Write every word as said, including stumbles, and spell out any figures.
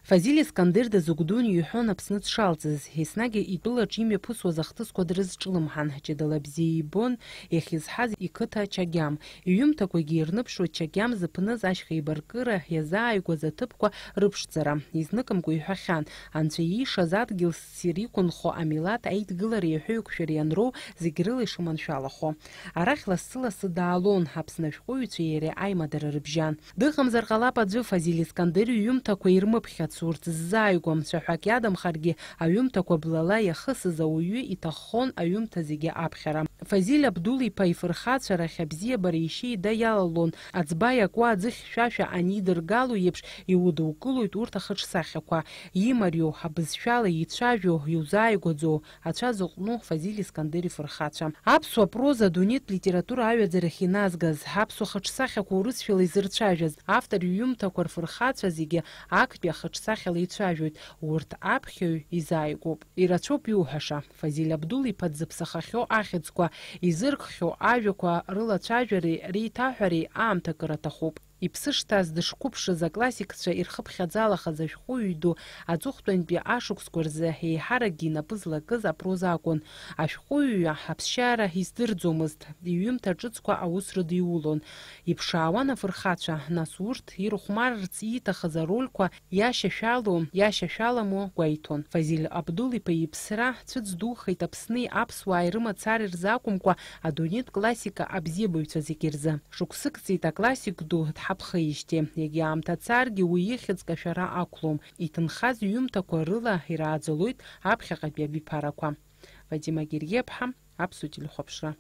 Фазиль Искандер дазыгәдуны иҳәон Аԥсны дшалҵыз, еснагь итәылаҿ имҩаԥысуаз ахҭысқәа дрызҿлымҳан, ҷыдала бзиа ибон иахьызҳаз иқыҭа Чагьам. Иҩымҭақәагьы ирныԥшуеит Чагьам зыԥныз ашьха еибаркыра иазааигәаз аҭыԥқәа рыԥшӡара. Изныкымкәа иҳәахьан, анцәа иишаз адгьыл ссир иқәынхо амилаҭ аидгылареи аҳәыҩқәшәареи анроу зегь рыла ишыманшәалахо. Арахь лассы-лассы даалон, Аԥсны ашәҟәыҩҩцәеи иареи аимадара рыбжьан. Дыҟамзар ҟалап аӡәы Фазиль Искандер иҩымҭақәа ирмыԥхьац, урҭ ззааигәам, цәаҳәак иадамхаргьы, аҩымҭақәа блала иахысыз ауаҩы иҭаххон аҩымҭа зегьы аԥхьара. Фазиль Абдул-иԥа ифырхацәа рахь абзиабара ишьеида иалалон, аӡба иакуа аӡы хьшәашәа анидыргало еиԥш иудукылоит урҭ ахаҿсахьақәа, имариоу, абызшәала ицәажәо, иузааигәаӡоу, ацәа зыҟәну Фазиль Искандер ифырхацәа. Аԥсуа проза адунеитә литература аҩаӡарахь иназгаз, аԥсуа хаҿсахьақәа урысшәала изырцәажәаз, автор иҩымҭақәа рфырхацәа зегьы актәи ахаҿсахьала ицәажәоит, урҭ аԥхьаҩ изааигәоуп. Ирацәоуп иуҳәаша, Фазиль Абдул-иԥа дзыԥсахахьоу ахьӡқәа, изыркхьоу ажәақәа рылацәажәареи реиҭаҳәареи аамҭа акыр аҭахуп. Иԥсы шҭаз дышқәыԥшыз аклассикцәа ирхыԥхьаӡалахаз ашәҟәыҩҩы ду аҵыхәтәантәи ашықәсқәа рзы еиҳаракгьы инапы злакыз апроза акәын. Ашәҟәыҩҩы аԥсшьара издырӡомызт, иҩымҭа ҿыцқәа аус рыдиулон. Иԥшаауан афырхацәа, нас урҭ ирыхәмарырц ииҭахыз арольқәа иашьашәалоу, иашьашәаламоу гәеиҭон. Фазиль Абдул-иԥа иԥсра цәыӡ духеит Аԥсни аԥсуааи рымацара рзы акәымкәа, адунеитә классика абзиабаҩцәа зегьы рзы. Шықәсык ҵит аклассик ду дҳаԥхеижьҭеи, егьа аамҭа царгьы уи ихьӡ кашәара ақәлом, иҭынхаз ҩымҭақәа рыла ирааӡалоит аԥхьаҟатәи абиԥарақәа. Вадим Агергиаԥҳа, Аԥсуа телехәаԥшра.